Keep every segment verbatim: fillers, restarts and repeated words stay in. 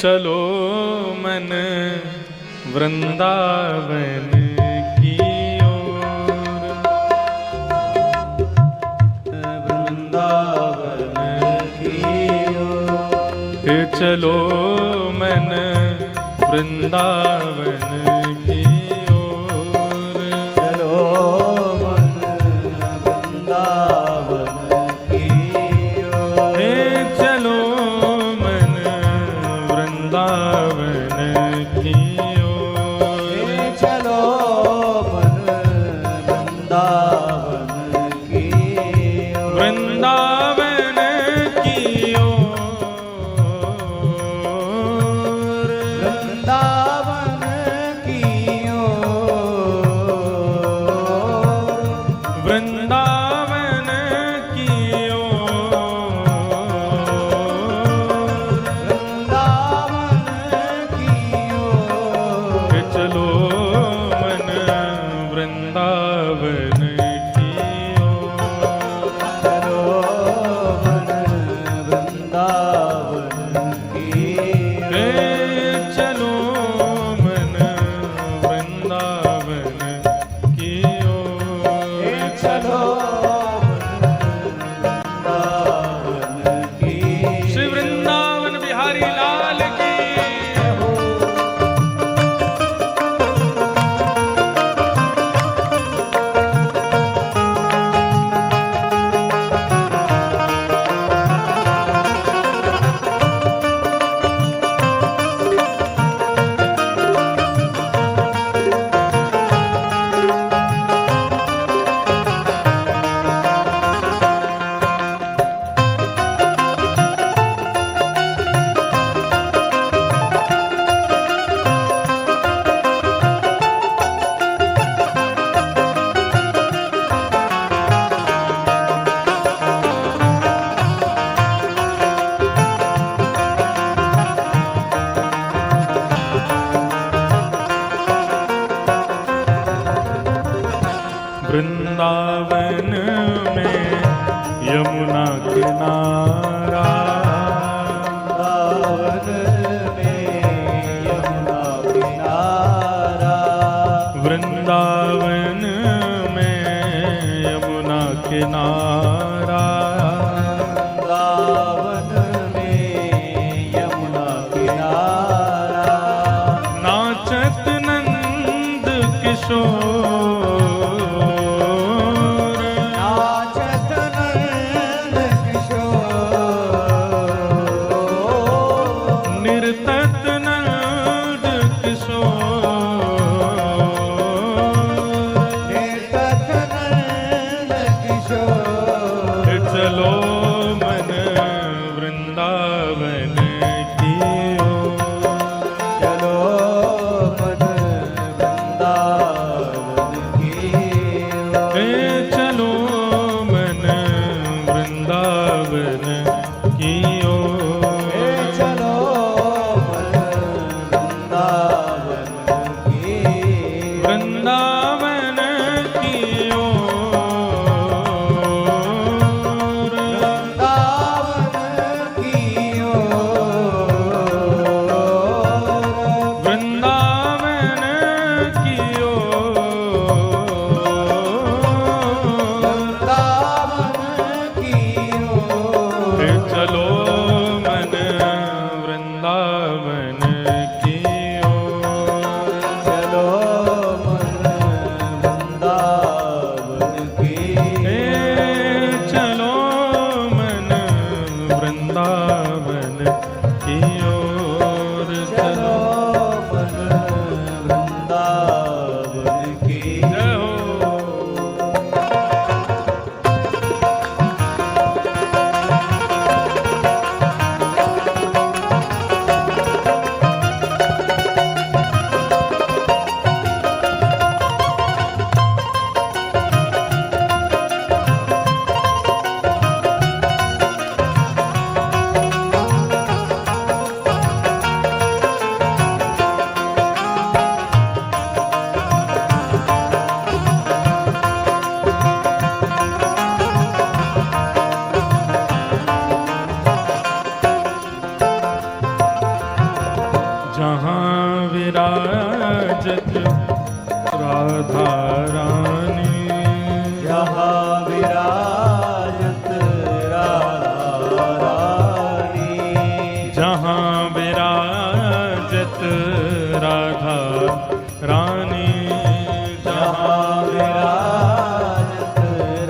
चलो मन वृंदावन की ओर। वृंदावन की ओर। हे चलो मन वृंदावन की ओर। चलो मन वृंदावन की ओर। हे चलो मन वृंदावन की ओर। हे चलो मन वृंदावन की ओर। वृंदावन की ओर। वृंदावन की ओर। वृंदावन की ओर। वृंदावन की ओर। चलो मन वृंदावन की ओर। चलो मन वृंदावन की ओर। चलो मन वृंदावन की ओर। चलो वृंदावन की। श्री वृंदावन बिहारी लाल की। वृंदावन में यमुना किनारा। वृंदावन में यमुना किनारा। वृंदावन में यमुना किनारा। वृंदावन में यमुना किनारा। नाचत नंद किशोर। नाचत नंद किशोर। नृतत नंद किशोर। नृतत नंद किशोर। चलो मन वृंदावन की ओर। चलो मन वृंदावन की ओर। हे चलो मन वृंदावन की ओर। हे चलो मन विराजत राधा रानी। जहाँ विराजत राधा रानी। जहाँ विराजत राधा रानी। जहाँ विराजत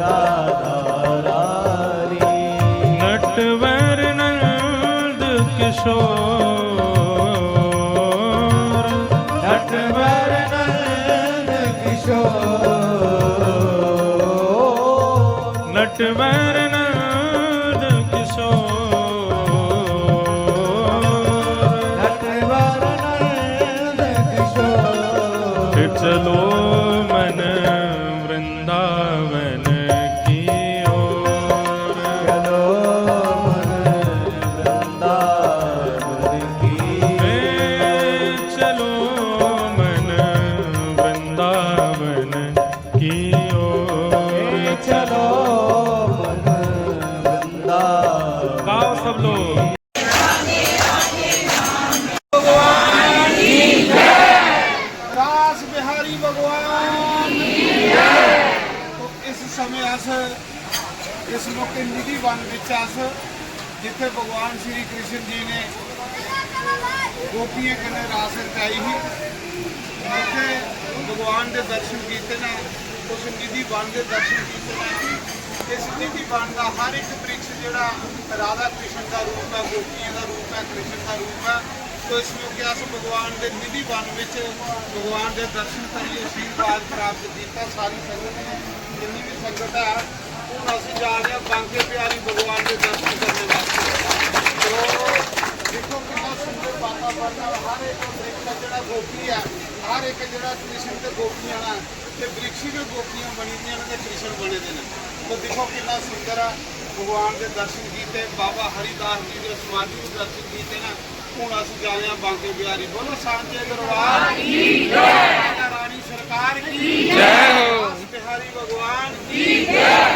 राधा रानी। नटवर नंद किशोर। नटवर नंद किशोर। नटवर नंद किशोर। नटवर नंद किशोर। फिर चलो मन वृंदावन की ओर। चलो मन वृंदावन की। ए, चलो मन वृंदावन की ओर। ए, चलो मन वृंदावन। गाओ सब लोग। रास बिहारी भगवान की जय। तो इस समय अस, इस मौके निधि वन विच अस, जिथे भगवान श्री कृष्ण जी ने गोपियें कन्नै रास रचाई ही, उत्थे भगवान दे दर्शन कीते ने, उस निधि वन दे दर्शन कीते ने। इस निधि वन दा हर एक वृक्ष जेह्ड़ा राधा कृष्ण दा रूप ऐ, गोपियें दा रूप ऐ, कृष्ण दा रूप ऐ। तो इस मौके अस भगवान दे निधि वन विच भगवान दे दर्शन करियै आशीर्वाद प्राप्त कीता। सारी संगत ने, जिन्नी भी संगत ऐ, हून अस जा रहे हैं बांके बिहारी भगवान दे दर्शन करने वास्ते। तो देखो कितना सुंदर वातावरण है, हर एक वृक्ष जेह्ड़ा गोपी है, हर एक जेह्ड़ा कृष्ण ते गोपियां न, ते वृक्ष गै गोपियां बनी दियां न ते कृष्ण बने दे न। तो दिक्खो किन्ना सुंदर ऐ, भगवान दे दर्शन कीते, बाबा हरिदास जी दे समाधि दे दर्शन कीते न। हून अस जा रहे हैं बांके बिहारी। बोलो सांचे दरबार की जय। राधा रानी सरकार की जय हो। रास बिहारी भगवान की जय।